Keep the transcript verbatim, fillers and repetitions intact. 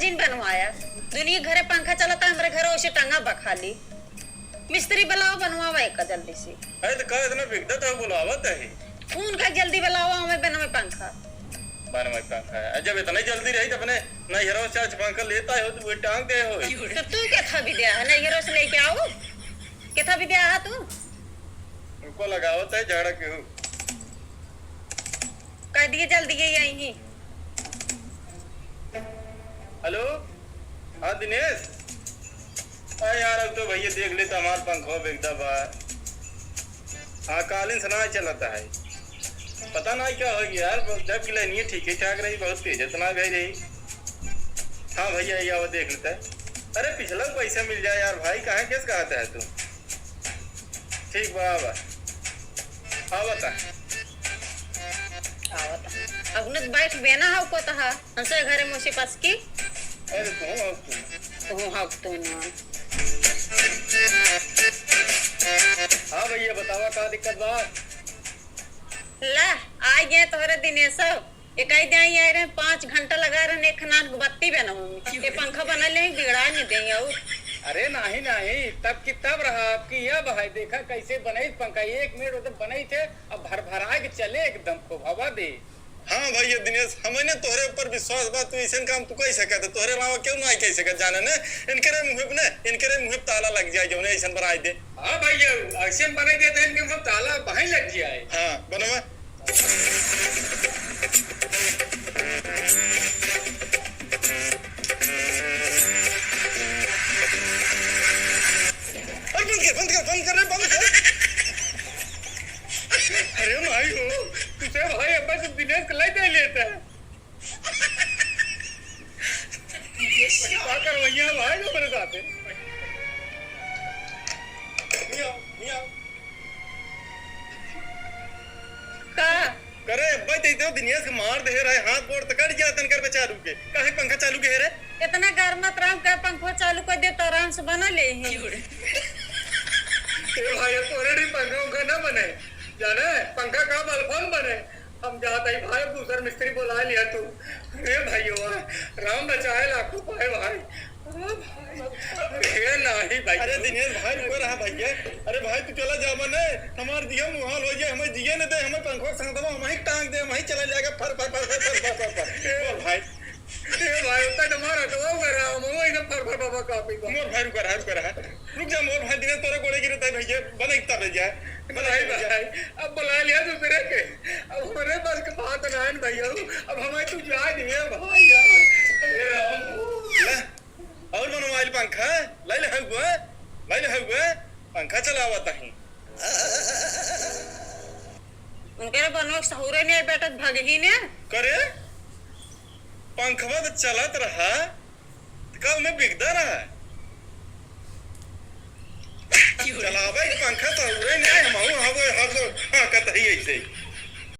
जिन बनवाया, दुनिया घरे पंखा चलता, हमरे घरे वैसे टंगा बा खाली। मिस्त्री बुलाओ, बनवावा एक जल्दी से। अरे तो का इतना बिगड़त है, बुलावत है। फोन का जल्दी बुलावा, हमें बनवे पंखा। बनवे पंखा है। जब इतना जल्दी रही तो अपने नैहरों से आज पंखा लेता हो तो वो टांग दे हो। तो तू क्या था भी दिया है, नैहरों से लेके आओ, क्या था भी दिया है तू? रुको, लगावत है झाड़ा के हो। कह दिए जल्दी ये यहीं। हेलो, हाँ दिनेश। अरे यार, अब तो भैया देख ले तो हमार पंखो बेगदा बा। हाँ, कालिन से ना चलता है। पता ना क्या हो गया यार, जब की लाइन ये ठीक ही ठाक रही, बहुत तेज इतना गई रही। हाँ भैया, ये आओ देख लेता है। अरे पिछला पैसा मिल जाए यार भाई, कहाँ केस कहा है तू? ठीक बा, आवा। आवता। आवता। अगुनत बैठ बेना हव को तहा। हमसे घरे मोसी पास की। अरे तू हव तू। तू हव तू ना। हाँ भैया, बतावा का दिक्कत बा? ला, आ गए तोहरे दिनेशव। एकाई दे आई आए रहे, पाँच घंटा लगा रहे, एक नान बत्ती बना मम्मी। ये पंखा बना ले, बिगड़ा नहीं दे और। अरे नाही, नाही, तब की तब रहा, अब की अब है। देखा कैसे बनाई पंखा, एक मिनट उधर बनाई थे, अब भर भरा के चले एकदम खूब हवा दे। हाँ भैया दिनेश, हमें ने तोहरे ऊपर विश्वास बा, तू ऐसन काम तू कह सकत है, तोहरे अलावा क्यों ना कह सकत, जाने ने, इनकरे मुँह पे ने, इनकरे मुँह पे ताला लग जाए, जौने ऐसन बनाई दे। हाँ भैया, ऐसन बनाई दे तो इनके मुँह पे ताला भाई लग जाए। हाँ, बनवा। अरे बंद कर, बंद कर, बंद कर रे, बंद कर। अरे माई हो, तुझे भाई अब्बा से दिनेश को लाई दे लेता है। का करवैया भाई जो मेरे साथ है। मियाँ, मियाँ। का? करे अब्बा, ते तो दिनेश के मार दे रहे, हाथ गोड़ तकड़ गया तन कर चालू के। काहे पंखा चालू के है रे? इतना गरमात राम का पंखो चालू कर दे तो आराम से बना ले ही। ए भाई, तोरे री पंखा उंखा ना बने, जाने पंखा का बल्ब बने। हम जात हई भाई, दूसर मिस्त्री बोला लिया तू। अरे भाइयों, राम बचाए लाखों पाए भाई। अरे भाई, अरे नाही भाई। अरे दिनेश भाई, रुको रहा भैया। अरे भाई, तू चला जा मने, हमार दिया मुहाल हो जाए, हमें जिए न दे, हमें पंखवा संग दबा, हमें टांग दे, हमें चला जाएगा फर, फर, फर। बोल भाई। ए भाई, उतना तो मारा तो वो कर रहा, हम वो एकदम फर, फर, बाबा कापी बा। मोर भाई, रुको रहा, रुको रहा। रुक जा मोर भाई, दिनेश तोरे गोड़े गिरत है भैया, बना इतना रह जाए। बना भाई, इतना रह जाए। भाई, अब बुला लिया दूसरे के। अब हमरे बस के बात ना है भैया, अब हमें तू जा दिए भाई यार। अरे राम। ले, और बनवाइल पंखा, ले ले हगुआ, ले ले हगुआ, पंखा चलावत ही। उनके बनवा के सहूरे नहीं बेटा, भगही ने। करे, पंखवा तो चलत रहा, का उमे बिगदा रहा? चलावे के पंखा तो उड़े नहीं, हम हूँ, हम हूँ, हम हूँ, हाँ, कहत ही ऐसे।